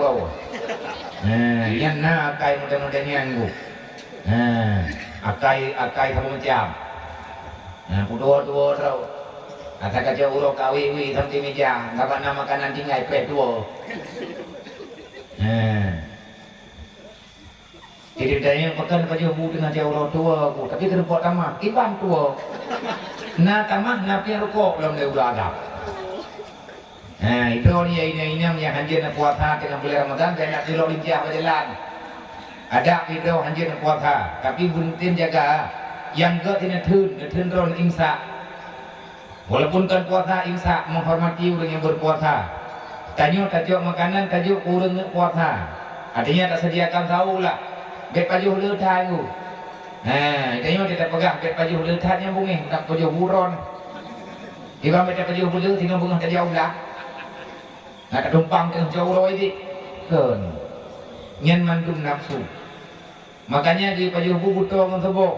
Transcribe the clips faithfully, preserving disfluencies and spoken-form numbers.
uroe. Nah, nyan na akai muda-muda nyan ku. Nah, akai, akai saboh macam. Nah, peuduo-duo droe. Ata kacok uroe ka wi-wi sampoe mija, sabab na makanan tinggai preh tuwo. Nah. Jadi tanyoe pakon pajoh bu teungoh cok uroe tuwo ku, tapi keuneuk tamah, kiban tuwo. Na tamah, na piep rukok lom lé uroe Adam. Ha, itu ni ya inong-inong nyang hanjeuet puasa teungoh bulan Ramadan, bèk nak tilok lincah bak jalan. Adak pih droe hanjeuet puasa, tapi beuneutem jaga. Nyang gèt neutheun, neutheun droe imsak. Walaupun kon puasa, imsak menghormati ureueng nyang berpuasa. Tanyoe tacok makanan tajok keu ureueng nyang puasa. Artinya tasediakan sahur lah. Bèk pajoh le that nyoe. Ha, tanyoe tapeugah bèk pajoh le that nyang beungèh, tak pajoh buron. Tiba bèk tapajoh buleuen singoh beungoh tajak u blah. Na tatumpang teuh jauh uroe jih. Kon. Nyan mandum nafsu. Makanya geupajoh bu beutoe ngon seuboh.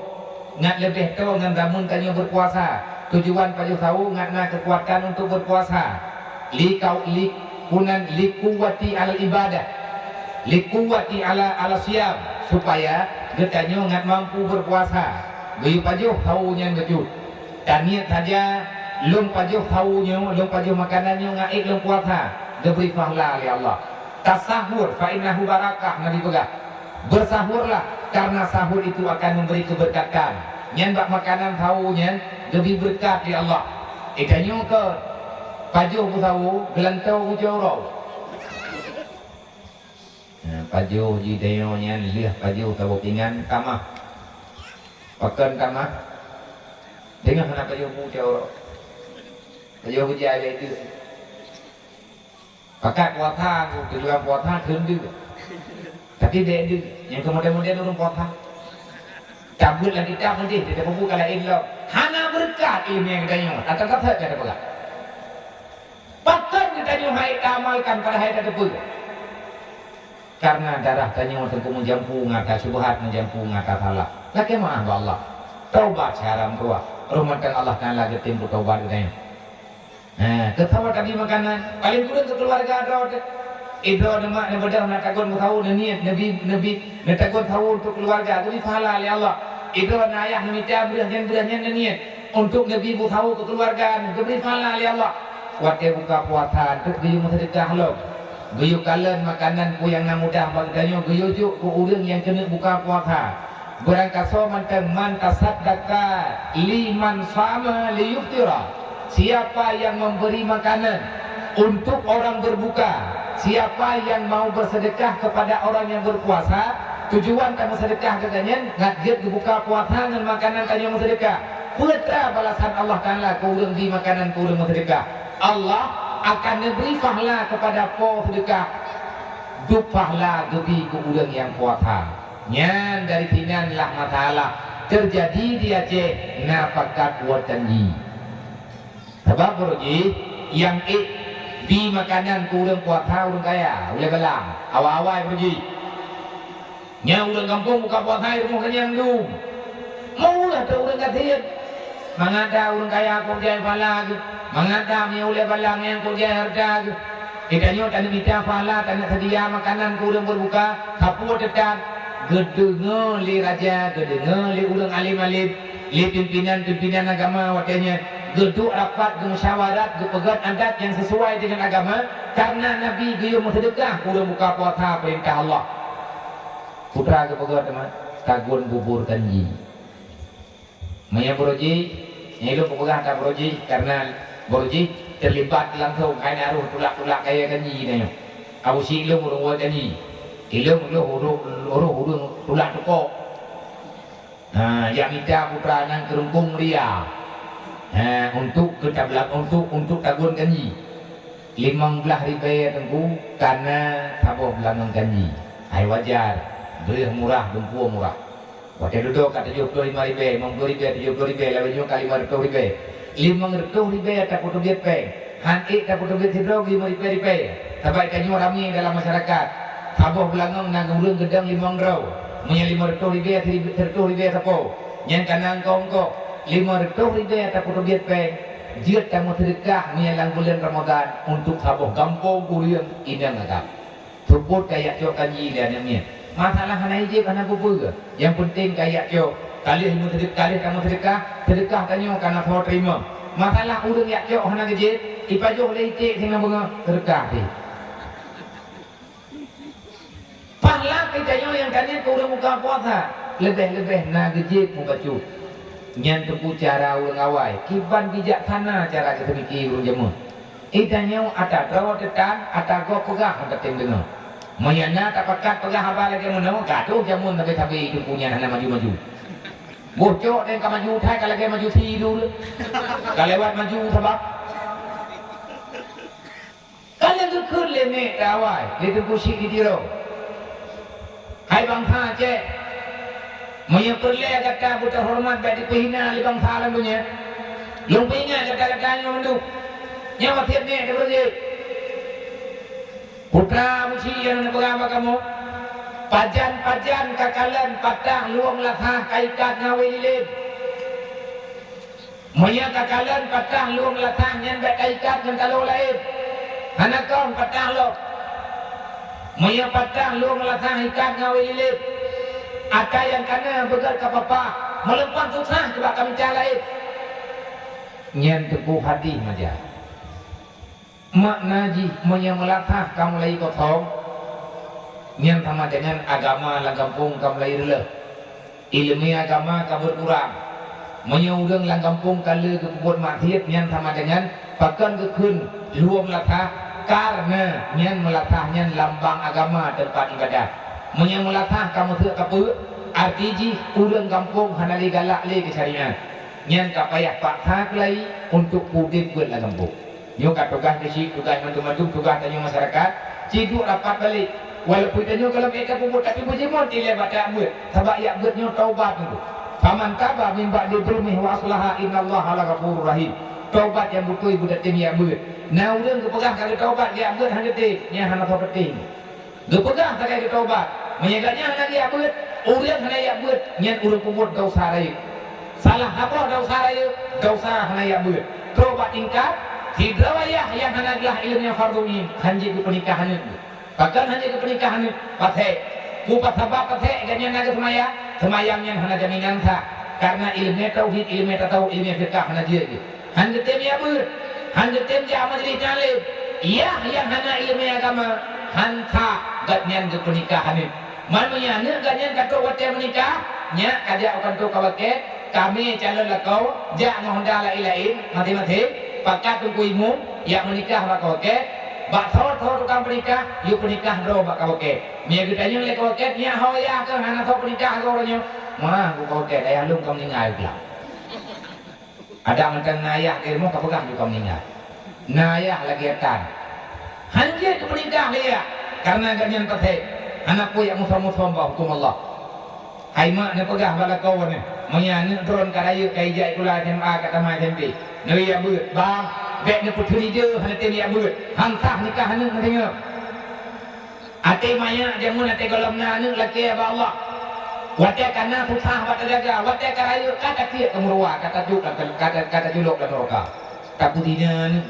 Ngat leubeh toe ngon zameun tanyoe berpuasa. Tujuan pajoh sahur ngat na keukuatan untuk berpuasa. Li kau-, li kunan li kuwati al ibadah. Li kuwati ala, ala siyam. Supaya geutanyoe ngat mampu berpuasa. Geuyue pajoh sahur nyan beujeuet. Taniet saja, lôn pajoh sahur nyoe, lôn pajoh makanan nyoe ngat ék lôn puasa, geubri pahala lé Allah. Tasahur, fa innahu barakah, Nabi peugah. Bersahurlah, karena sahur itu akan memberi keberkatan. Nyan bak makanan sahur nyan geubri beureukat lé Allah. Eh, tanyoe kon pajoh beusahur, geulantoe ujoe uroe. Nah, pajoh jih tanyoe nyan lheueh pajoh saboh pingan tamah. Pakon tamah? Teungoh hana pajoh bu cok uroe. Pajoh bu jai lé deuek. Pakat puasa, tujuan puasa kheun deuek. Tapi bèk deuek, nyang keu model-model ureueng puasa. Tabeuet lam kitab meudeh, teuka buku ka laén lom. Hana beureukat ileumèe geutanyoe, that-that gata peugah. Pakon geutanyoe han ék taamalkan padahai tateupeue? Karena darah tanyoe teungku meujampu ngon ata syubhat, meujampu ngon ata salah. Lakèe meu'ah bak Allah. Taubat syara meutuah. Rahmatan Allah Taala geutem peutobat geutanyoe. Nah, keu saboh tadi makanan, paléng kureueng keu keuluwarga droe teuh. Idroe neumat neubeudôh na tagon meusahu neuniet, neubi, neubi, neutagon sahu untuk keuluwarga, geubri pahala lé Allah. Idroe na ayah neumita breuh nyan, breuh nyan neuniet untuk neubi bu sahu keu keuluwarga, geubri pahala lé Allah. Watèe buka puasa, eunteuk geuyue meuseudeukah lom. Geuyue kalon makanan peue nyang na mudah bak geutanyoe, geuyue jok keu ureueng nyang keuneuk buka puasa. Beurangkasoe mantong, "Man tasaddaqa liman shama liyuftira." Siapa yang memberi makanan untuk orang berbuka, siapa yang mau bersedekah kepada orang yang berpuasa, tujuan tameuseudeukah geutanyoe nyan, ngat jeuet geubuka puasa ngon makanan tanyoe meuseudeukah. Peue atra balasan Allah Taala keu ureueng bi makanan keu ureueng meuseudeukah? Allah akan neubri pahala keupada po seudeukah, duek pahala geubi keu ureueng nyang puasa. Nyan dari sinan lah masalah teujadi di Aceh, na pakat buet janji. Sabab beurujih nyang ék bi makanan keu ureueng puasa ureueng kaya, ulèe balang, awai-awai beurujih. Nyan ureueng gampông buka puasa i rumoh geuh nyang dum. Meulah teuh ureueng gasien. Mangat that ureueng kaya kok jai pahala geuh. Mangat that meunyo ulèe balang nyang kok jai hareuta geuh. Geutanyoe taneuk mita pahala, taneuk seudia makanan keu ureueng beureubuka, sapeue teutab geudeungoe lé raja, geudeungoe lé ureueng além-além, lé pimpénan-pimpénan agama watèe nyan. Geuduek rapat, geumusyawarat, geupeugöt adat nyang sisuai deungon agama, karena Nabi geuyue meuseudeukah ureueng buka puasa peurintah Allah. Putra geupeugah teuma, tagun bubur kanji. Meunyo beurujih, nyan lôn peugah that beurujih, karena beurujih teulibat langsong, hai na roh tulak-tulak kaya kanji tanyoe. Abu Syik lôn ureueng woe kanji. Ilôn lôn ureueng, ureueng, ureueng tulak tukok. Ha, jak mita putra nyan keu rumpong ria. Ha, untuk keu tabla-, untuk, untuk tagun kanji. Limong blaih ribèe teungku, ka na saboh beulangong kanji. Hai wajar, breueh murah, dumpeue murah. Watèe dudoe ka tujoh ploh lima ribèe, limong ploh ribèe, tujoh ploh ribèe, lawét nyoe ka lima reutôh ribèe. Limong reutôh ribèe tapeuteubiet pèng. Han ék tapeuteubiet sidroe limong ribèe ribèe. Sabab tanyoe ramé dalam masyarakat. Saboh beulangong na ureueng geudong limong droe. Meunyo limong reutôh ribèe, siribèe, sireutoh ribèe sapo. Nyan ka na eungkôt-eungkôt. Limong reutôh ribèe tapeuteubiet pèng. Jeuet tameuseudeukah meunyo lam buleuen Ramadhan untuk saboh gampông ureueng inong agam. Seupôt ka jak cok janji lé aneuk miet. Masalah hana ijép hana peue-peue. Nyang peunteng ka jak cok. Ka lheueh meuseudeukah, ka lheueh kamoe seudeukah, seudeukah tanyoe ka na soe teurimong. Masalah ureueng jak cok hana geujép, ipajoh lé iték singoh beungoh, seudeukah pih. Pahala geutanyoe nyang ka niet keu ureueng buka puasa, leubeh-leubeh na geujép mubacut. Nyan teungku cara ureueng awai, kiban bijaksana cara geuseumiké ureueng jameun. Geutanyoe ata droe teutan, ata gob peugah hana teudeungoe. Meunyo na tapakat peugah haba lagèe meunoe, gadoh jameun sabe-sabe teungku nyan hana maju-maju. Boh cok dan ka maju that ka lagèe maju si dulu. Ka lewat maju sabab Ka lheueh geukheun lé nek teuawai, lé Teungku Chik di Tiro. Hai bansa Aceh, meunyoe peureulèe gata beuteuhoreumat bèk dipeuhina lé bansa lam donya, lôn peuingat gata-gata nyoe mandum. Nyan wasiet nek teupeureujeut. Putra Abusyik nyang neupeugah bak kamoe, pajan-pajan kakalon patah luwong lasah ka ikat ngon awé lilem. Meunyoe kakalon patah luwong lasah nyan bèk ka ikat ngon taloe laén. Hana kon patah lom. Meunyoe patah luwong lasah ikat ngon awé lilem, ata nyang kana beugöt ka papah, meuleupah susah keu bak keumeunca laén. Nyan teupeu hadih meujan. Makna jih, meunyoe meulasah ka mulai kosong, nyan sama dengan agama lam gampông ka mulai reuloh. Ileumèe agama ka beukurang. Meunyoe ureueng lam gampông ka le geupeubuet maksiet, nyan sama dengan pakon geukheun luwong lasah, kareuna nyan meulasah nyan lambang agama teumpat ibadat. Meunyoe meulasah ka meuseuek kapeue, arti jih ureueng gampông hana lé galak lé keu syariat. Nyan ka payah paksa keulai untuk udeb beuet lam gampông. Nyoe ka tugaih keuchik, tugaih mandum-mandum, tugaih tanyoe masyarakat. Ci duek rapat balek. Walaupun tanyoe gohlom ék tapeubuet, tapi beujeuet ilèe bak tajak beuet. Sabab jak beuet nyoe taubat nyoe. Faman taba min ba'di zulmihi wa aslaha innallaha laghafurur rahim. Taubat nyang beutôi beudatém jak beuet. Na ureueng geupeugah ka geutaubat jak beuet hana teutem, nyan hana soe teutem. Geupeugah sagai geutaubat, meunyoe gobnyan hana geujak beuet, ureueng hana jak beuet, nyan ureueng peubuet desya rayeuk. Salah saboh desya rayeuk, desya hana jak beuet. Trok bak tingkat, sidroe yah nyang hana glah ileumèe nyang fardhu ain, hanjeuet geupeunikah aneuk. Pakon hanjeuet geupeunikah aneuk? Pasék. Peue sabab pasék? Gobnyan na geuseumayang, seumayang nyan hana jaminan sah. Kareuna ileumèe tauhid, ileumèe tasawuf, ileumèe fiqah hana jeuet jih. Han geutem jak beuet, han geutem jak majelis taklim. Yah nyang hana ileumèe agama, han sah gobnyan geupeunikah aneuk. Man meunyoe aneuk gobnyan ka trok watèe meunikah, nyak ka jak u kantô kawaket, ka mè calon lakoe, jak ngon honda laén-laén, maséng-maséng, pakat teungku imum, jak meunikah bak kawaket, bak thô-thô tukang peunikah, yue peunikah droe bak kawaket. Meunyoe geutanyong lé kawaket, nyak ho yah keuh hana soe peunikah keu uroe nyoe? Meuah, ku kawaket, ayah lôn ka meuninggai, ku peugah. Adak mantong na yah ilmu ka peugah ju ka meuninggai. Na yah lagèe tan. Han jeuet geupeunikah lé yah, kareuna gobnyan pasék. Hana peue jak musom-musom bak huköm Allah. Hai mak neupeugah bak lakoe neuh, meunyoe aneuk droen ka rayeuk ka ijak sikula S M A ka tamat S M P. Neujak beuet, bang, bèk neupeuteulideu hana tem jak beuet. Han sah nikah aneuk neudeungoe. Até manyak jameun até gohlom na aneuk lakèe bak Allah. Watèe ka na susah bak teujaga, watèe ka rayeuk ka takiek keu meuruwa, ka tajuk lam, ka ta-, ka tajulok lam nuraka. Tapeudina aneuk.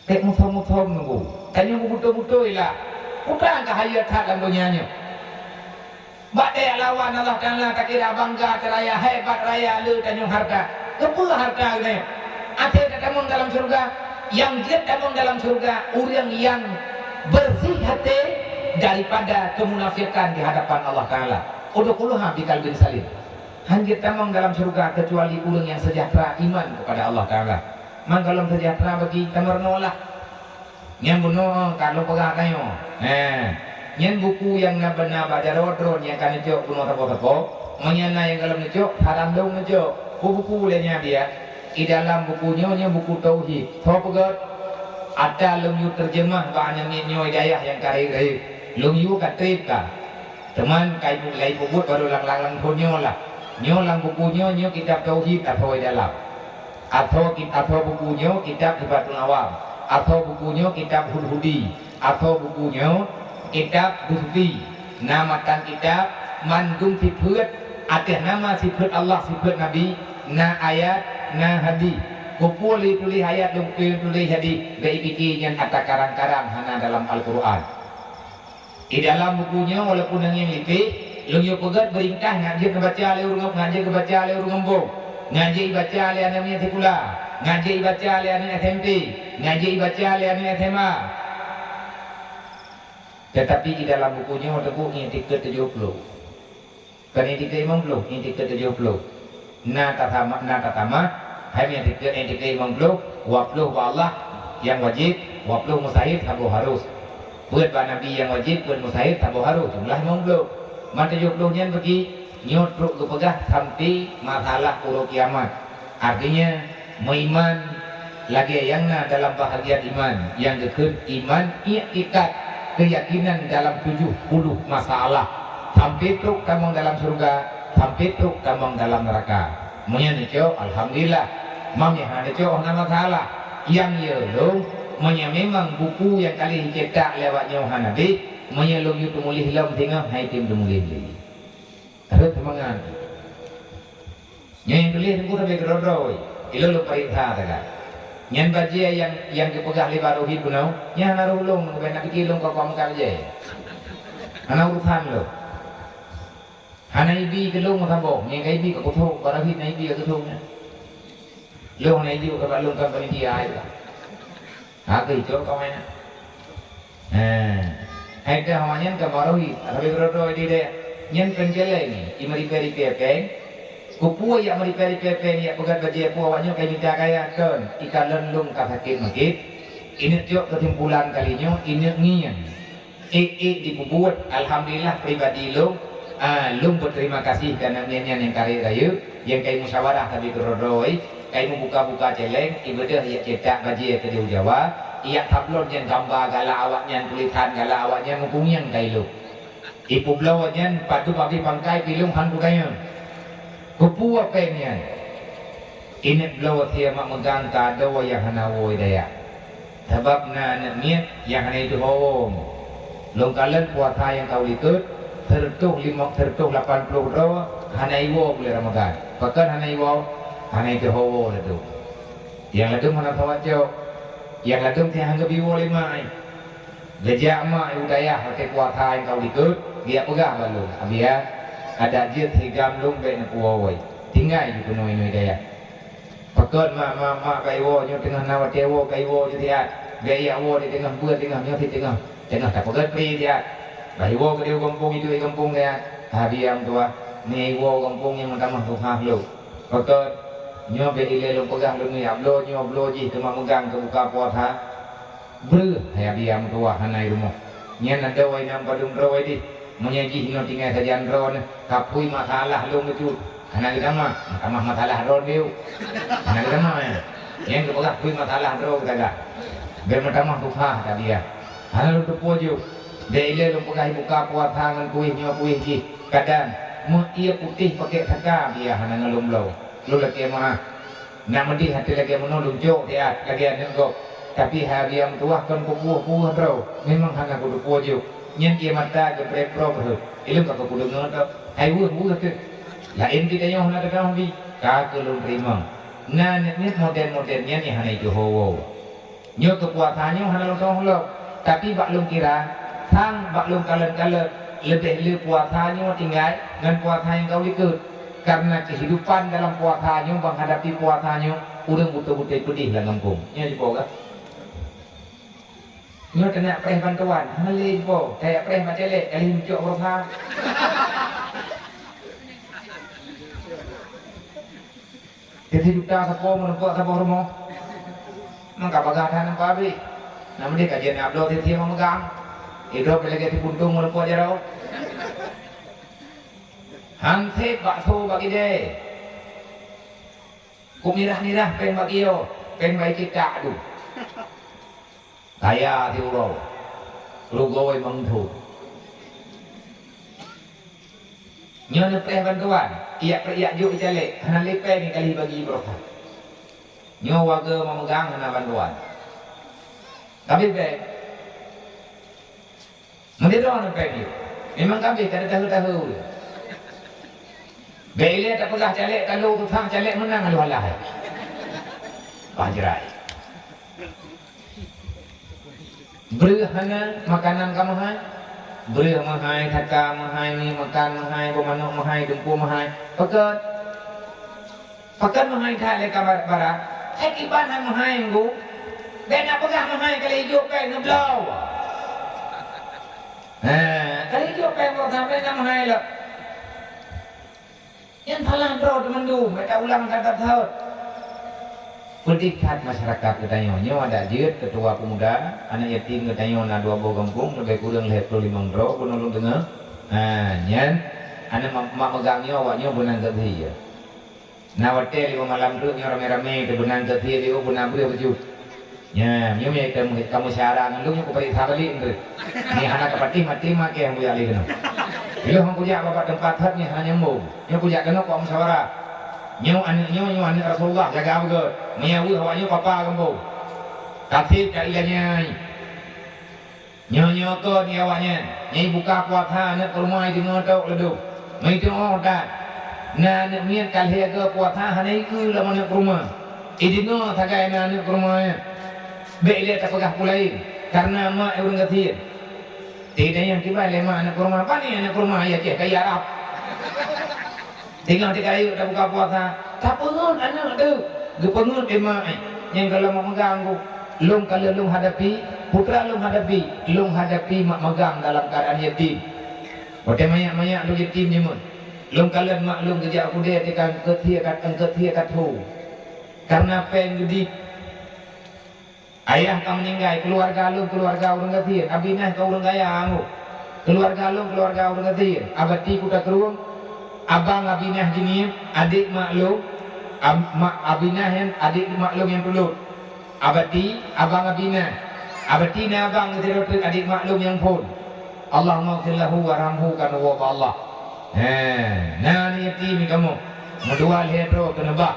Bèk musom-musom nunggu. Tanyoe meubeutôi-beutôi lah. Peue ka hayeu that lam donya nyoe. Bak tajak lawan Allah Taala takira bangga, teuraya hebat, raya le tanyoe harta. Keupeue harta nyoe? Até tatamong dalam syeuruga. Nyang jeuet tamong dalam syeuruga ureueng nyang beureuséh até daripada keumunafikan di hadapan Allah Taala. Udkhuluha biqalbin salim. Han jeuet tamong dalam syeuruga keucuali ureueng nyang seujahteura iman keupada Allah Taala. Man gohlom seujahteura bagi tameurunoe lah. Nyan bunoe ka lôn peugah tanyoe. He. Nyan buku nyang na beuna bak jaroe droen nyang ka neucok bunoe sapo-sapo. Meunyo na nyang gohlom neucok, saran lôn neucok. Peue buku lé nyan biya? I dalam buku nyoe, nyoe buku tauhid. Soe peugöt? Ata lôn yue teurjeumah bak aneuk miet nyoe i dayah nyang ka rayeuk-rayeuk. Lôn yue ka trép ka. Teuma ka ipeubuet barô lam, lam, lam phôn nyoe lah. Nyoe lam buku nyoe, nyoe kitab tauhid asoe i dalam. Asoe ki-, asoe buku nyoe kitab Sifatul Awam. Asoe buku nyoe kitab Hudhudi. Asoe buku nyoe kitab Busti. Na matan kitab mandum sifeuet, ateueh nama sifeuet Allah, sifeuet Nabi, na ayat, na hadih. Peue-peue lé tuléh ayat, peue-peue lé tuléh hadih, bèk ipike nyan ata karang-karang hana dalam Al-Qur'an. Di dalam buku nyoe, walaupun nyang lipéh, lôn yue peugét beuringkah ngat jeuet neubaca lé ureuëng, ngat jeuet geubaca lé ureuëng gampông, ngat jeuet ibaca lé aneuk miet sikula, ngat jeuet ibaca lé aneuk S M P, ngat jeuet ibaca lé aneuk S M A. Teutapi di dalam buku nyoe teupeu ngieng tikeuet tujoh ploh. Kon ngieng tikeuet limong ploh, ngieng tikeuet tujoh ploh. Na tatamah, na tatamah, hai ngieng tikeuet, ngieng tikeuet limong ploh, dua ploh bak Allah nyang wajéb, dua ploh mustahil, saboh harôh. Peuet bak Nabi nyang wajéb, peuet mustahil, saboh harôh, jumlah limong ploh. Man tujoh ploh nyan bagi nyoe trok geupeugah sampai masalah uroe kiamat. Artinya, meuiman lagée nyang na dalam bahagian iman, nyang geukheun iman, iktikad, keuyakinan dalam tujoh puluh masalah. Sampai trok tamong dalam syeuruga, sampai trok tamong dalam neuraka. Meunyoe neucok, alhamdulillah. Meunyoe hana neucok, hana masalah. Nyang yue lôn, meunyoe memang buku nyang ka lheueh cetak lé awak nyoe hana beh, meunyoe lôn yue teumuléh lom singoh, hai tem teumuléh lé. Harôh seumangat. Nyan nyang tuléh teungku sabe keudroe-droe, ilôn lôn pareksa sagai. Nyan bajée nyang, nyang geupeugah lé Baro Hit bunoe, nyan hana roh lôn, keubiet na pike lôn ka kuameukat bajée. Hana urosan lôn. Hana ibi keu lôn meusaboh, nyang ka ibi ka kuthok, Baro Hit na ibi ka kuthok nyan. Lôn na ibi ka bak lôn kan panitia ai lah. Hana keuh icok kamoe nyan. Heh. Hai teuh awaknyan ka Baro Hit, sabe keudroe-droe di dayah. Nyan péng céléng, imeuripée-ripée péng. Keupeue jak meuripée-ripée péng, jak peugét bajée peue awaknyan ka mita kaya kon, ikalon lôn ka sakét makét. Ineuk cok keusimpulan kali nyoe, ineuk ngieng. Ék-ék jipeubuet, alhamdulillah pribadi lôn, ah, lôn beuterima kasih keu aneuk miet nyan nyang karek rayeuk, nyang kai musyawarah sabe keudroe-droe, kai mubuka-buka céléng, ibeudôh ijak cetak bajée keudeh u Jawa, ijak sablon nyan gamba galak awaknyan, tulésan galak awaknyan, meukunyang kai lôn. Ipeubloe nyan padub abéh pangkai pi lôn han kutanyong. Keupeue péng nyan? Ineuk bloe sie mak meugang ka adoe nyang hana woe dayah. Sabab na aneuk miet nyang hana jiteuho woe. Lôn kalon puasa nyang ka u likot, seureutôh limong, seureutôh lapan ploh droe hana jiwoe buleuen Ramadhan. Pakon hana jiwoe? Hana jiteuho woe ladôm. Nyang ladôm hana sawat cok. Nyang ladôm sie han geubi woe lé mak. Geujak mak u dayah watée puasa nyang ka u likot, geujak peugah bak lôn, "Abiya, adak jeuet sigam lôn bék neupuwoe woe. Tinggai jipeunoh inong dayah." Pakon mak, mak, mak, bék jiwoe, nyoe teungoh na watée woe, bék jiwoe jih siat. Bék ijak woe di teungoh beue teungoh nyoe sit teungoh, teungoh tapeugét pri siat. Bék jiwoe keudeh u gampông, itu di gampông siat. Abiya meutuwah, ni jiwoe u gampông nyang meutamah tuha lôn. Pakon, nyoe bék ilée lôn peugah lôn nyoe jak bloe nyoe bloe jih teuma meugang keu buka puasa. Breuh, hai abiya meutuwah hana i rumoh. Nyan adoe inong padub droe dih. Meunyoe jih inoe tinggai sajan droeneuh, ka phui masalah lôn bacut. Hana geutamah, meutamah masalah droeneuh. Hana geutamah nyan. Nyan geupeugah phui masalah droe geutanyoe. Bék meutamah tuha, kata abiya. Hana lôn teupeue jok. Bék ilée lôn peugah ibuka puasa ngon kueh nyoe kueh jih. Kadang, meu ié putéh pakek saka abiya hana ngon lôn bloe. Lôn lakée meu'ah. Nak meudeh até lagée meunoe lôn jok siat lagée aneuk gob, tapi hai abiya meutuwah kon kupuih-puih droe, memang hana kuteupeue jok. Nyan ié mata geupreh-proh rhot, ilôn ka kudeungoe droe, hai weueh-weueh teuh. Laén geutanyoe hana teuka bi, ka keu lôn teurimong. Na aneuk miet model-model nyan nyang hana jiteuho woe. Nyoe keu puasa nyoe hana lôn teu'oh lom, tapi bak lôn kira, sang bak lôn kalon-kalon, leubeh le puasa nyoe tinggai ngon puasa nyang ka u likot. Karena kehidupan dalam puasa nyoe, bak hadapi puasa nyoe, ureuëng beutôi-beutôi peudeh lam gampông. Nyoe jipo kah? Nyoe teunak preh bantuan, hana lé jipo, tajak preh bak caleg, ka lheueh meucok beureuha. Teusijuta sapo meureumpok saboh rumoh. Maka bagah that nampak abéh. Nama dia kajian abloe tiep-tiep memegang. Idrob lagée sipuntong meureumpok jaroe. Hanseb bakso bak idée. Kumirah-mirah péng bak iyo, péng bak ikitak tu. Kaya siuroe, rugoi meunthu. Nyoe neupreh bantuan, ijak preh ijak jok icalék, hana lé péng kali bagi broh. Nyoe wareuga meumeugang hana bantuan. Tapi péng, meudeh droe neupreh jih. Memang ka abéh, ka tahe-tahe. Bék ilée tapeugah calék ka lôn tutoe, calék meunang lôn alah. Bah jrai. Breuh hana makanan ka meuhai. Breueh meuhai, saka meuhai, ngieng makan meuhai, boh manok meuhai, dumpeue meuhai. Pakon? Pakon meuhai that lé ka barat-barat? Hai kiban hai meuhai ngu. Bèk na peugah meuhai ka lheuh ijok péng neubloe. Ha, ka lheuh ijok péng bloe sampoe na meuhai lom. Nyan salah droe teumandum, bèk taulang that-that. Peudeh that masyarakat geutanyoe. Nyoe adak jeuet keutua peumuda, aneuk yatim geutanyoe na dua boh gampông, leubeh kureueng lhèe plôh limong droe bunoe lôn deungö. Ha, nyan aneuk mak, mak meugang nyoe awak nyoe beunang geuthie. Na watèe lheuh malam treuk nyoe ramé-ramé teubeunang geuthie lé, oh, beunang breueh beujeuet. Nyan, nyoe meukamoe syara ngon lôn, nyoe kupareksa balik nyoe. Nyoe hana kapatéh maté maké hana kujak lé keunoe. Ilôn hana kujak bak teumpat that nyoe hana nyambông. Nyoe kujak keunoe kujak musyawarah. Nyoe aneuk nyoe, nyoe aneuk Rasulullah, jaga beugöt. Meunyo weueh awak nyoe papa gampông. Taseb ka ilée nyan. Nyoe-nyoe kon ngon awaknyan, nyang buka puasa aneuk keurumoh jideungoe tok leudong. Meuteumé that, na aneuk miet ka lhèe go puasa hana ikeue lom aneuk keurumoh. Jideungoe sagai na aneuk keurumoh nyan. Bèk lé tapeugah peue laén, kareuna mak ureueng gasien. Teudeungoe kiban lé mak aneuk keurumoh, "Pane aneuk keurumoh, ya ceh kaya rab." Teungoh teuka rayeuk tabuka puasa, tapeungeut aneuk teuh. Geupeungeut lé mak, "Nyang ka lôn mak meugang ku, lôn ka lheueh lôn hadapi, peue teuma lôn hadapi, lôn hadapi mak meugang dalam keuadaan yatim. Watèe manyak-manyak lôn yatim jimeun, lôn kalon mak lôn geujak u keudè teuka eungkôt sie ka, eungkôt sie ka tho. Kareuna péng geudit." Ayah ka meuninggai, keuluwarga lôn keuluwarga ureueng gasien, Abinah ka ureueng kaya angoh. Keuluwarga lôn keuluwarga ureueng gasien, Abati Kuta Krueng, abang Abinah jinoe, adék mak lôn, ab-, mak Abinah nyan adék mak lôn nyang tulôt. Abati, abang Abinah. Abati na abang sidroe teuk adék mak lôn nyang phôn. Allahumma ighfir lahu warhamhu, ka neuwoe bak Allah. He, na aneuk yatim kamoe. Meudua lhèe droe keuneubah,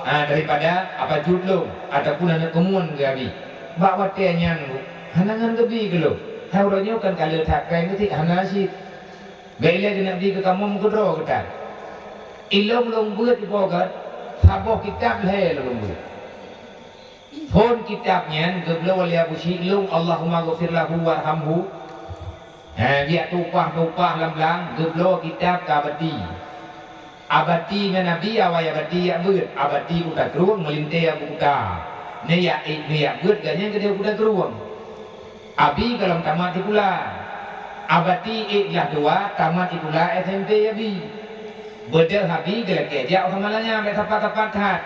ha, daripada abacut lôn ataupun aneuk keumuen geubi. Bak watèe nyan hana ngon geubi keu lôn. Hai uroe nyoe kan ka lheueh that péng geutik hana cit. Bèk ilée keuneuk bi keu kamoe meukeudroe geutan. Ilôn lôn beuet ipoh gèt, saboh kitab lhèe lôn beuet. Phôn kitab nyan geubloe lé Abu Syik lôn, Allahumma ghfir lahu warhamhu. He, geujak tumpah-tumpah lam blang, geubloe kitab keu Abati. Abati ngon Abi awai Abati jak beuet, Abati Kuta Krueng meulintèe Abu Kuta. Neujak ék, neujak beuet gobnyan keudéh Kuta Krueng. Abi gohlom tamat sikula. Abati ék glah dua tamat sikula S M P Abi. Beudôh Abi geulakèe jak u Samalanga bèk sapat-sapat that.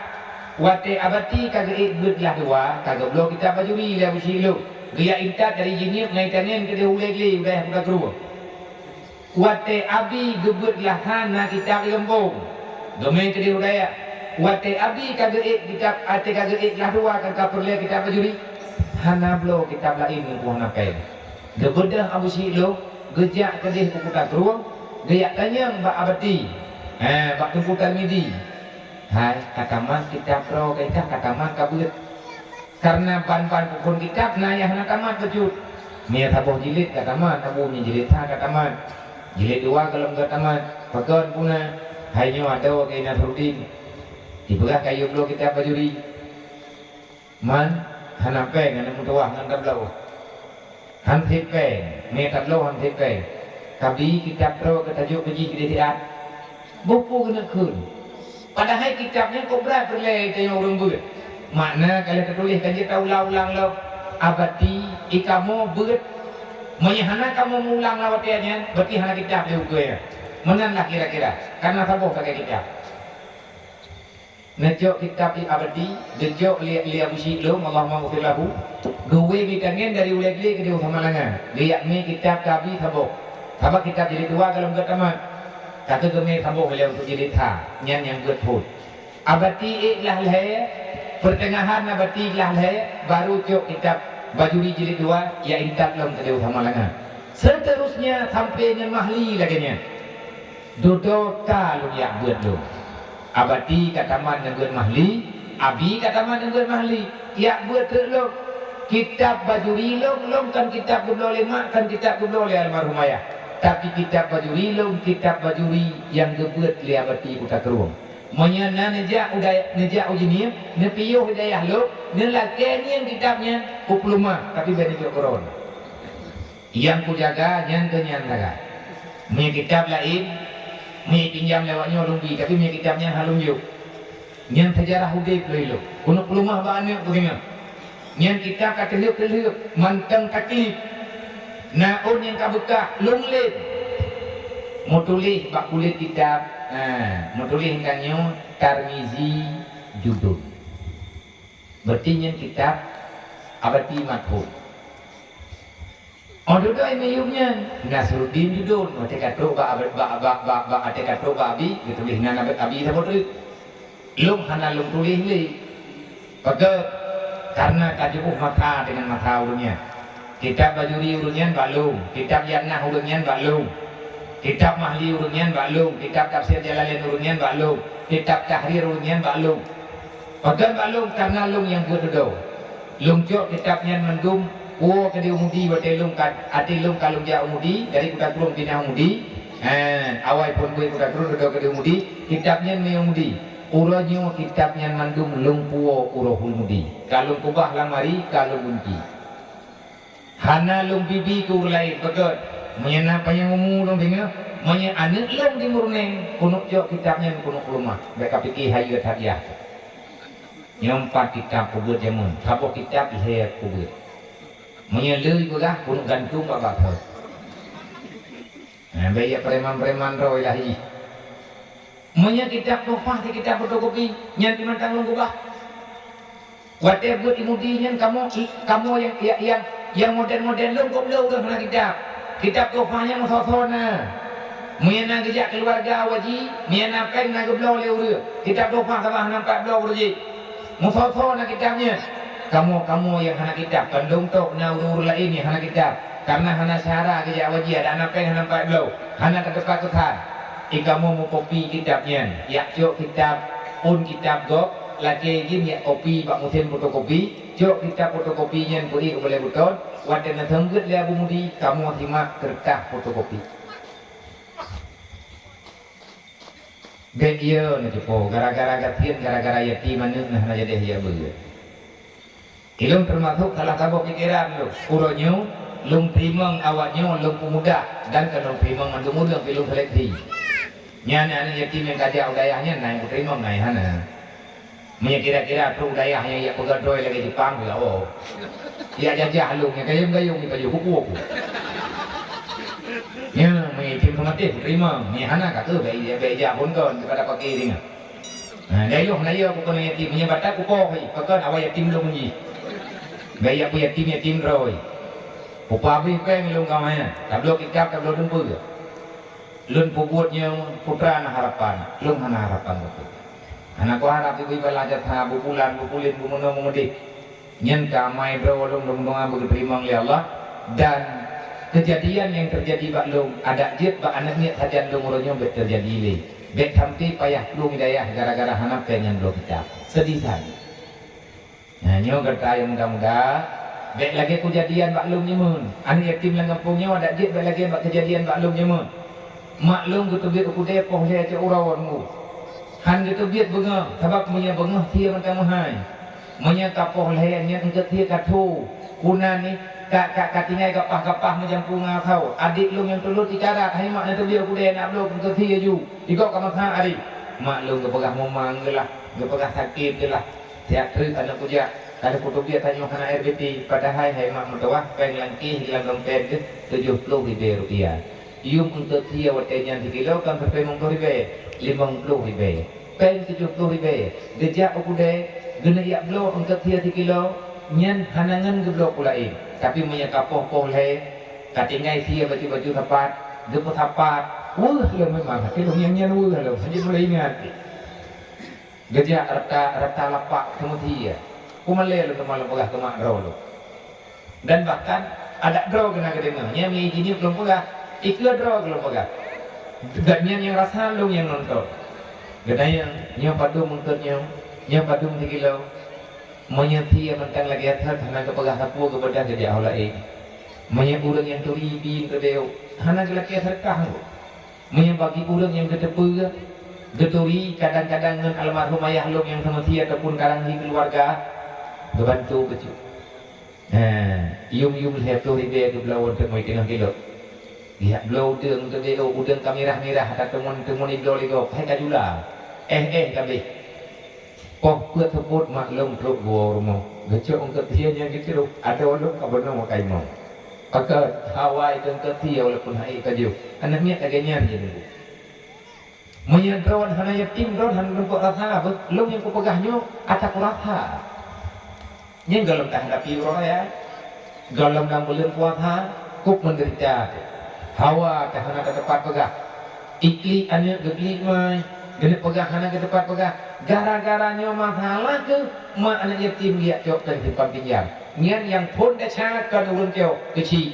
Watèe Abati ka geuék beuet glah dua, ka geubloe kitab Bajuri lé Abu Syik lôn. Geujak intat dari Jeunieb ngon itangen keudéh u Ulèe Glé u dayah Kuta Krueng. Watèe Abi geubeuet glah that na kitab di gampông, geumè keudéh u dayah. Watèe Abi ka geuék kitab, watèe ka geuék glah dua ka, ka peureulèe kitab Bajuri, hana bloe kitab laén ngon hana péng. Geubeudôh Abu Syik lôn, geujak keudéh u Kuta Krueng, geujak tanyong bak Abati, eh, bak Teungku Tarmidi. Hai, ka tamat kitab droe, ka tamat ka beuet. Kareuna ban-ban peuphon kitab na nyang hana tamat bacut. Meunyoe saboh jilid ka tamat, na bu nyoe jilid sa ka tamat. Jilid dua gohlom ka tamat. Pakon puna? Hai nyoe adoe keu Nasruddin. Jipeugah ka yue bloe kitab Bajuri. Man, hana péng, hana meutuwah ngon tabloe. Han sép péng, mé tabloe han sép péng. Kabi kitab droe ka tajok beuji keudéh siat. Boh peue keuneuk kheun. Padahai kitab nyan kok brat peureulèe tanyoe ureueng beuet. Makna ka lheueh tatuléh ka jeuet taulang-ulang lom. Abati, i kamoe beuet. Meunyoe hana kamoe meulang lam watèe nyan, berarti hana kitab lé ukeue nyan. Meunan lah kira-kira. Kana saboh sagai kitab. Neujok kitab di Abadi, geujok lé, lé Abu Syik lôn, Allahumma ghfir lahu. Geuwé meutangen dari Ulèe Glé keudéh u Samalanga. Geujak mé kitab keu Abi saboh. Sabab kitab jilid dua gohlom geuh tamat. Ka keuh geumé saboh lé untuk jilid sa, nyan nyang beuet phôn. Abati ék glah lhèe, peuteungahan Abati glah lhèe, baru cok kitab Bajuri jilid dua, ya intat lom keudéh u Samalanga. Seuterusnya sampai ngon Mahli lagèe nyan. Dudoe ka lôn jak beuet lôn. Abati ka tamat ngon beuet Mahli, Abi ka tamat ngon beuet Mahli. Jak beuet treuk lôn. Kitab Bajuri lôn, lôn kon kitab geubloe lé mak, kon kitab geubloe lé almarhum ayah. Tapi kitab Bajuri lôn, kitab Bajuri nyang geubeuet lé Abati Kuta Krueng. Meunyoe na neujak u dayah, neujak u Jeunieb, neupiôh i dayah lôn, neulakèe ngieng kitab nyan u peuleumah, tapi bèk neujok keudroe. Nyang kujaga nyan keuh nyan sagai. Meunyoe kitab laén, meunyoe ipinjam lé awak nyoe lôn bi, tapi meunyoe kitab nyan hana lôn jok. Nyan seujarah udeb lôn ilok. Keuneuk peulumah bak aneuk kudeungoe. Nyan kitab ka teulheueb-teulheueb, mantong taklif. Na ôn nyang ka beukah, lôn lem. Meutuléh bak kulét kitab, ha, meutuléh tanyoe Tarmizi Judon. Berarti nyan kitab Abati Mathon. Oh, dudoe miyueb nyan, Nasruddin Judon, watée ka trok bak, bak, bak, bak, bak, watée ka trok bak Abi, geutuléh nan Abi, Abi saboh treuk. Lôn hana lôn tuléh lé. Pakon? Karena ka jiôh masa deungon masa ureuëng nyan. Kitab Bajuri ureuëng nyan bak lôn, kitab Yannah ureuëng nyan bak lôn, kitab Mahli ureuëng nyan bak lôn, kitab Tafsir Jalalain ureuëng nyan bak lôn, kitab Tahrir ureuëng nyan bak lôn. Pakon bak lôn? Karena lôn nyang buet dudoe. Lôn cok kitab nyan mandum, puwoe keudeh u Mudi watée lôn ka, até lôn ka lôn jak u Mudi, dari Kuta Krueng pinah u Mudi. Hé, awai phon bui Kuta Krueng dudoe keudeh u Mudi, kitab nyan miyueb u Mudi. Uroe nyoe kitab nyan mandum lôn puwoe u Rohul Mudi. Ka lôn keubah lam lamari, ka lôn gunci. Hana lôn bi-bi keu ureuëng laén, pakon? Meunyoe na panyang umu lôn deungoe, meunyoe aneuk lôn di Meureunéng, keuneuk cok kitab nyan keuneuk peulumah, bék ka pike hayeue that yah. Nyoe pat kitab peubeuet jameun, saboh kitab lhée peubeuet. Meunyoe le peugah, keuneuk gantung bak bak thon. Nah, bék jak preman-preman droe lah jih. Meunyoe kitab Tuhfah di kitab fotokopi, nyan pih mantong lôn keubah. Watée buet i Mudi nyan kamoe, kamoe nyang, nyang, nyang, nyang modern-modern lôn gob lôn ureuëng hana kitab. Kitab Tuhfah nyan meusoe-soe na. Meunyoe na geujak keuluwarga waji, meunyoe na péng na geubloe lé ureuëng. Kitab Tuhfah saban hana pat bloe ureuëng jih. Meusoe-soe na kitab nyan. Kamoe-kamoe nyang hana kitab, kon lôn tok na ureuëng-ureuëng laén nyang hana kitab. Karena hana syara geujak waji, adak na péng hana pat bloe, hana ka teupat keu that. Di kamoe meukopi kitab nyan, jak cok kitab, ôn kitab gob, lakée jih jak kopi bak musém fotokopi, cok kitab fotokopi nyan peuék u balée beuton, watée na seumeubeuet lé Abu Mudi, kamoe simak keureutah fotokopi. Bék yo neucupo, gara-gara gasien, gara-gara yatim aneuk na hana jadi hiya beuet. Ilôn teumasok salah saboh pikeran lôn. Uroe nyoe, lôn teurimong awak nyoe lôn peumuda dan ka lôn teurimong mandum ureuëng pih lôn seleksi. Nyan aneuk yatim nyang ka jak u dayah nyan na nyang kuteurimong na nyang hana. Meunyoe kira-kira trok u dayah nyang jak peugah droe lagée Jepang, ya oh. Jak jajah lôn nyang gayong-gayong di baju kupu-kupu. Nyan meunyoe yatim seumatéh kuteurimong, meunyoe hana ka keuh bék, bék jak phon kon daripada pake ringan. Nah, dayuh na yo kukeuneuk yatim, meunyoe batat kupoh hi, pakon awai yatim lôn jih. Bék jak peuyatim-yatim droe. Kupabi péng lôn ka manyang, tabloe kitab, tabloe dumpeue. Lôn peubuet nyang putra na harapan, lôn hana harapan bacut. Hana kuharap ibu ibalah jasa, bubulan, bubulen, bumeunoe, bumudeh. Nyan ka amai droe lôn, lôn doa beugeuteurimong lé Allah, dan keujadian nyang teujadi bak lôn, adak jeuet bak aneuk miet sajan lôn uroe nyoe bék teujadi lé. Bék sampoe payah plueng i dayah gara-gara hana péng nyang bloe kitab. Seudeh that. Nah, nyoe gata nyang muda-muda, bék lagée keujadian bak lôn nyoe meunan. Aneuk yatim lam gampông nyoe adak jeuet bék lagée bak keujadian bak lôn nyoe meunan. Mak lôn geuteubiet u keudée poh lhée cok uroe nunggu. Han geuteubiet beungoh, sabab meunyoe beungoh sie mantong meuhai. Meunyoe ka poh lhée nyan eungkôt sie ka tho, kuna ni ka, ka, ka tinggai gapah-gapah meujampu ngon asoe. Adék lôn nyang tulôt icarat, hai mak, neuteubiet u keudée na bloe eungkôt sie ju. Igoe ka masa ari. Mak lôn geupeugah mumang geulah, geupeugah sakét geulah. Siat treuk aneuk kujak, ka lheueh kuteubiet tanyoe hana R B T, padahai hai mak meutuwah péng lam kéh lam dompet geuh tujoh ploh ribée rupiah. Yuem eungkôt sie watée nyan sikilo kon sampé limong ploh ribée, limong ploh ribée. Péng tujoh ploh ribée, geujak u keudée, geuneuk jak bloe eungkôt sie sikilo, nyan hana ngon geubloe peue laén. Tapi meunyoe ka poh-poh lhée, ka tinggai sie baju-baju sapat, geupeusapat, weueh lom memang, tapi lom nyang nyan weueh lom, hanjeuet mulai ingat. Geujak rata, rata lapak teumeusie. Peumalée lôn teuma lôn peugah keu mak droe lôn. Dan bahkan adak droe geuh na geudeungoe, nyan meunyoe jinieuk lôn peugah, ikeue droe geuh lôn peugah. Dan nyan nyang rasa lôn nyang nonton. Geutanyong, nyoe padum eungkôt nyoe, nyoe padum sikilo. Meunyoe sie mantong lagée that hana geupeugah sapeue geubeudôh geujak ho laén. Meunyoe ureuëng nyang turi bi eungkôt, hana geulakée seudeukah eungkôt. Meunyoe bagi ureuëng nyang geuteupeue, geuturi kadang-kadang ngon almarhum ayah lôn nyang seumeusie ataupun karang hi keuluwarga, geubantu bacut. He, yum-yum lhèe ploh ribèe geubloe teumèe teungoh kilok. Geujak bloe udeueng teubiet, udeueng ka mirah-mirah, ata teumon-teumon ibloe lé gob, hai ka jula. Eh-eh ka abéh. Poh peuet seupôt mak lôn trok geuwoe rumoh. Geucok eungkôt sie nyang geucruh, adoe lôn ka bunoe meukaimong. Pakon hawa i eungkôt sie walaupun hai ka jôh. Aneuk miet lagèe nyan jeuet. Meunyoe droen hana yatim, droen hana leumpok rasa, beuh, lôn nyang kupeugah nyoe ata kurasa. Nyan gohlom tahadapi uroe raya, gohlom lam buleuen puasa, kok meudeurita teuh. Hawa teuh hana tateupat peugah. Iklik aneuk geuklik mai, geuneuk peugah hana geuteupat peugah. Gara-gara nyoe masalah keuh ma aneuk yatim geujak cok keu simpan pinjam. Nyan nyang phôn desya kon ureueng cok keuchik.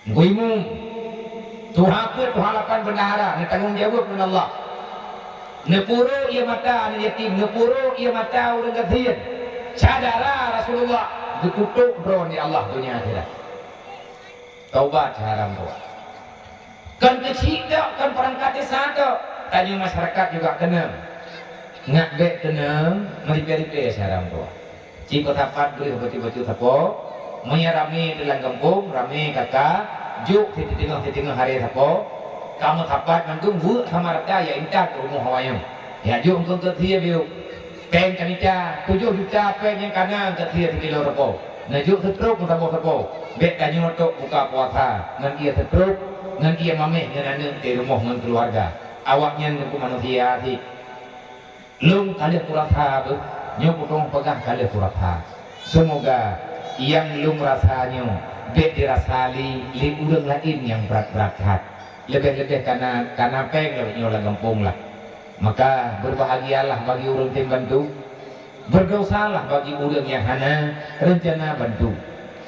Teungku Imum, tuha peuet, tuha lapan bendahara, neutanggong jaweueb ngon Allah. Neupuro ie mata aneuk yatim, neupuro ie mata ureueng gasien. Syedara Rasulullah geututôp droe lé Allah donya akhirat. Taubat syedara meutuwah. Kon keuchik tok, kon peurangkat desa tok, tanyoe masyarakat juga keunong. Ngat bèk keunong meuribèe-ribèe syedara meutuwah. Cit peusapat breuh bacut-bacut sapo, meunyoe ramé teuh lam gampông, ramé kaka, jok siteungoh-siteungoh haré sapo, ka meusapat mandum weuek sama rata ya intat rumoh awaknyan. Ya jok eungkôt sie biôh. Péng ka mita, tujoh juta péng nyang ka na eungkôt sie sikilo sapo. Neujok seutrok meusaboh sapo. Bèk tanyoe tok buka puasa ngon ie seutrok, ngon ie maméh ngon aneuk di rumoh ngon keuluwarga. Awaknyan ngon manusia sit. Lôn ka lheueh kurasa beuh, nyoe putong peugah ka lheueh kurasa. Seumoga nyang lôn rasa nyoe bèk dirasa lé, lé ureueng laén nyang brat-brat that. Leubeh-leubeh kana, kana péng lagèe nyoe lam gampông lah. Maka, beurbahagialah bagi ureueng tem bantu, beurdosalah bagi ureueng nyang hana reuncana bantu.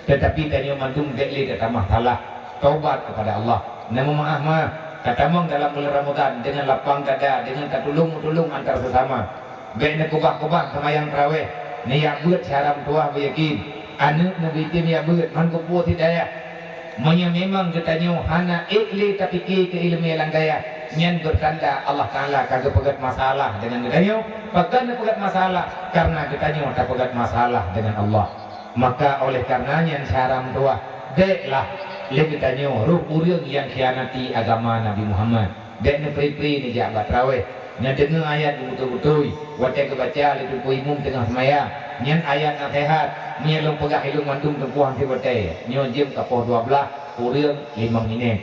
Teutapi tanyoe mandum bèk lé tatamah salah, taubat keupada Allah, na meumaáh-maáh, tatamong dalam buleuen Ramadhan deungon lapang dada, deungon tatulông-meutulông antar seusama. Bèk neukeubah-keubah seumayang tarawèh, neujak beuet syedara meutuwah beuyakin, aneuk neubi tem jak beuet, man geupeue sit dayah. Meunyoe memang geutanyoe hana ék lé tapike keu ileumèe lam dayah, nyan beutanda Allah Taala ka geupeugèt masalah deungon geutanyoe. Pakon neupeugèt masalah? Kareuna geutanyoe tapeugèt masalah deungon Allah. Maka oleh kareuna nyan syedara meutuwah, bèklah lé geutanyoe rôh ureueng nyang khianati agama Nabi Muhammad. Bèk neupri-pri neujak bak tarawèh, neudeungoe ayat beutôi-beutôi watèe geubaca lé Teungku Imum teungoh seumayang. Nyan ayat naseuhat, meunyoe lôn peugah ilôn mandum teungku han sit watèe. Nyoe jeuem ka poh dua blaih kureueng limong minèt.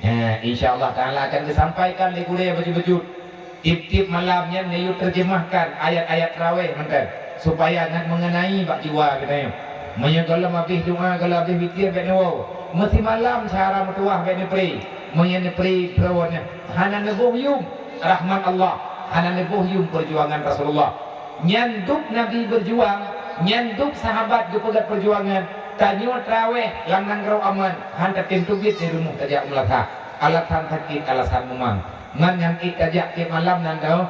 Ha, insya Allah Taala akan geusampaikan lé gurèe bacut-bacut. Tiep-tiep malam nyan neuyue terjemahkan ayat-ayat tarawèh mantong, supaya ngat meungeunai bak jiwa geutanyoe. Meunyoe gohlom abéh doa, gohlom abéh witir bèk neuwoe. Meusimalam syedara meutuwah bèk neupri. Meunyoe neupri droeneuh hana neuboh yum rahmat Allah, hana neuboh yum peujuangan Rasulullah. Nyan dub Nabi beujuang, nyan dub sahabat geupeugèt peujuangan. Tanyoe tarawèh lam nanggroe aman, han tatem teubiet di rumoh tajak meulasa. Alasan sakét, alasan mumang. Ngon nyang ék tajak tiep malam nan deuh,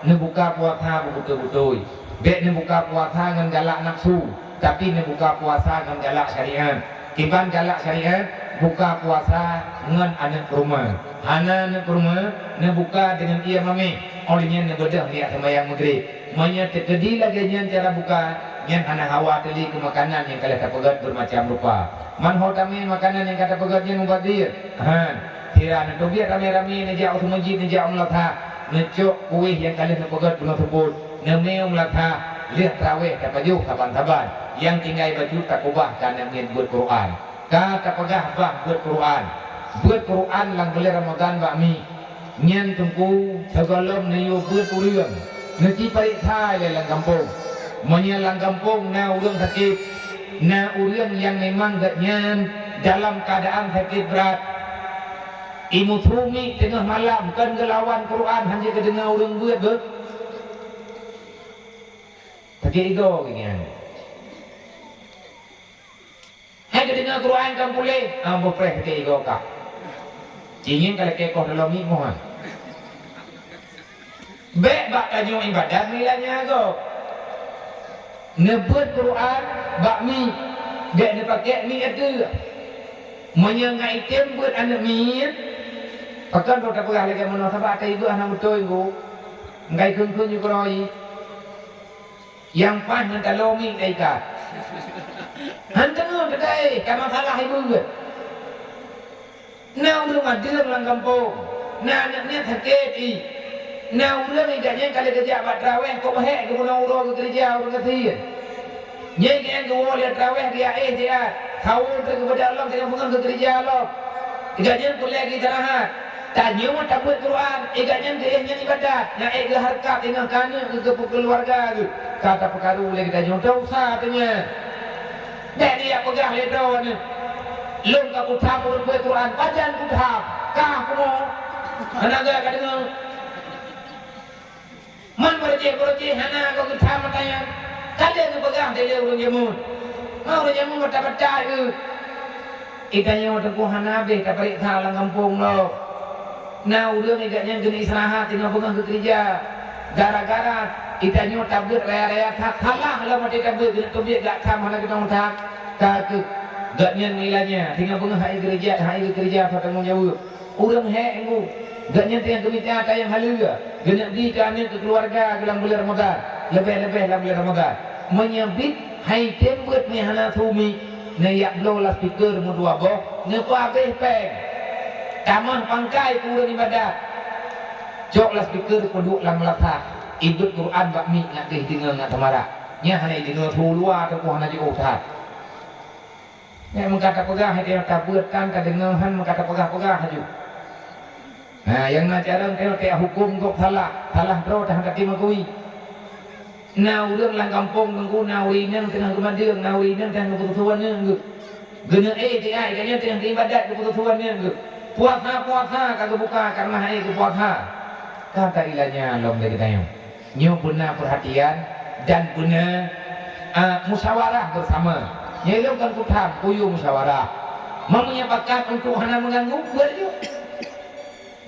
neubuka puasa beubeutôi-beutôi. Bèk neubuka puasa ngon galak nafsu, tapi neubuka puasa ngon galak syariat. Kiban galak syariat, buka puasa ngon aneuk keuruma. Hana aneuk keuruma, neubuka deungon ie maméh, óh lheueh nyan neubeudôh nibak seumayang Maghrib. Meunyoe teukeudi lagèe nyan cara buka, nyan hana hawa teuli keu makanan nyang ka lheueh tapeugèt beumacam rupa. Man ho tamè makanan nyang ka tapeugèt nyan mubazir. Han, sira neuteubiet ramé-ramé neujak u meuseujid, neujak u meulasa, neucok kueh nyang ka lheueh neupeugèt bunoe seupôt, neumè u meulasa, lheueh tarawèh tapajoh saban-saban. Nyang tinggai bacut takeubah keu aneuk miet beuet Quran. Ka tapeugah bah beuet Quran. Beuet Quran lam buleuen Ramadhan bak mi. Nyan teungku, sigohlom neuyue beuet ureueng, neuci pareksa lé lam gampông. Meunyoe lam gampông na ureueng sakét, na ureueng nyang memang geuhnyan dalam keuadaan sakét brat, imeusu miet teungoh malam kon geulawan Quran, han jeuet geudeungoe ureueng beuet beuh. Sakét igoe geuhnyan. Hai geudeungoe Quran ka puléh, ah, beupreh teuka igoe kah. Ingieng ka lakèe koh dalam miet moh, ha. Bèk bak tanyoe ibadat nilai nyan gob. Neubeuet Quran bak miet, bèk neupakèk miet ateueh. Meunyoe ngat item beuet aneuk miet, pakon droe tapeugah lagèe meunoe, sabab ata igoe hana beutôi, Teungku. Enggai kheun-kheun ju keurôi. Nyang paih ngon taloe miet ka ikat. Han teungeut teuka éh ka masalah ibu geuh. Na ureuëng madeueng lam gampông, na aneuëk nyan sakét ié. Na ureuëng ié gobnyan ka lheueh geujak bak trawéh, kok hék geubunoe uroe geukeureuja ureuëng gasien. Nyan gobnyan geuwoe lé trawéh geujak éh siat, sawöng teuk geupeujak lom teungoh beungoh geukeureuja lom. Gobnyan peureulée geuistirahat. Tanyoe tabeuet Quran, ié gobnyan geuéh nyan ibadat, nyang ék geuhareukat teungoh ka aneuëk geuh, geukeuluwarga geuh. Ka tapeukaru lé geutanyoe, teuh usah teungoh. Bék neujak peugah lé droeneuh, "Lôn ka kutham ureuëng beuet Quran." Pajan kutham? Kah kunoe? Hana gak ka deungoe? Man beureucéh-beureucéh hana geutham mata nyan. Ka lheueh geupeugah lé ureuëng jameun. Ma ureuëng jameun bata-bata geuh. Geutanyoe teungku hana habéh tapareksa lam gampông lom. Na ureuëng ié gobnyan keuneuk istirahat teungoh beungoh geukeureuja. Gara-gara geutanyoe tabeuet raya-raya that, salah lom até tabeuet, keuneuk teubiet gak tham hana keunong that. Ka keuh gobnyan meuilanya, teungoh beungoh hai geukeureuja, hai geukeureuja soe tanggong jaweueb. Ureuëng hék ngu, gobnyan teungoh geumita tayang haleue, geuneuk bri keu aneuëk keu keuluwarga geuh lam buleuen Ramadhan, leubeh-leubeh lam buleuen Ramadhan. Meunyoe biet hai tem beuet nyang hana su mi, neujak bloe loudspeaker meudua boh, neupeuhabéh péng. Tamah pangkai keu ureuëng ibadat. Cok loudspeaker peuduek lam meulasah, ibeuet Quran bak mic ngat deuh deungoe ngat seumarak. Nyan hana ideungoe su luwa teungku hana jiôh that. Nyan meuka tapeugah, hai teuh tabeuet tan, tadeungoe han meuka tapeugah-peugah laju. Nah, nyang na carông teuh teuh huköm gob salah, salah droe teuh hana tatim akui. Na ureuëng lam gampông teungku, na ureuëng inong teungoh geumadeueng, na ureuëng inong teungoh geupeututoe aneuëk geuh. Geuneuk éh tiai, gobnyan teungoh geuibadat geupeututoe aneuëk geuh. Puasa-puasa ka geubuka kareuna hai geupuasa. Ka tailanya lom lé geutanyoe. Nyoe beuna peurhatian dan beuna, a, musyawarah beusama. Nyoe lôn kon kutham, kuyue musyawarah. Meunyoe pakat untuk hana meuganggu, buet ju.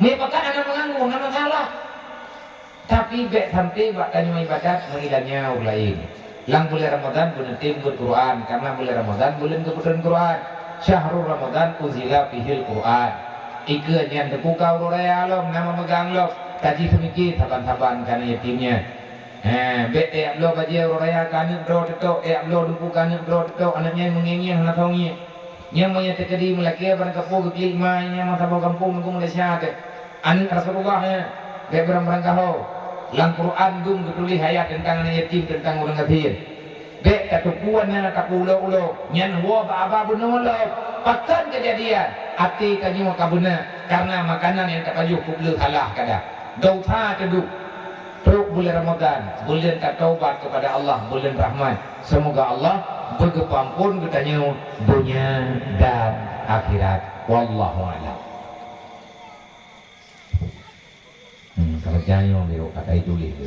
Meunyoe pakat hana meuganggu, hana masalah. Tapi bék sampai bak tanyoe ibadat meuilanya ureuëng laén. Lam buleuen Ramadhan beuneutem beuet Quran, kareuna buleuen Ramadhan buleuen geupeutron Quran. Syahrul Ramadhan unzila fihil Quran. Ikeue nyan teupuka uroe raya lom, na meumeugang lom. Taji seumike saban-saban keu aneuëk yatim nyan. He, bék tajak bloe bajée uroe raya keu aneuëk droe teutok, tajak bloe dumpeue keu aneuëk droe teutok, aneuëk nyan meungieng-ngieng hana soe ngieng. Nyan meunyoe teukeudi meulakée barang kapeue geuklik ma nyan masa boh gampông nunggu Malaysia teuh. Aneuëk Rasulullah nyan, bék barang-barang gaho. Lam Quran dum geutuléh ayat teuntang aneuëk yatim, teuntang ureuëng gasien. Bék tateupeue na tapeue ulo-ulo, nyan woe bak haba bunoe lom. Pakon keujadian, até tanyoe ka beuna, kareuna makanan nyang tapajoh peubloe salah kada. Desya teuduek. Trok buleuen Ramadhan, buleuen tataubat keupada Allah, buleuen rahmat. Seumoga Allah beugeupeuamphon geutanyoe donya dan akhirat. Wallahu a'lam. Hmm, keureuja nyoe lé, ka tatuléh lé.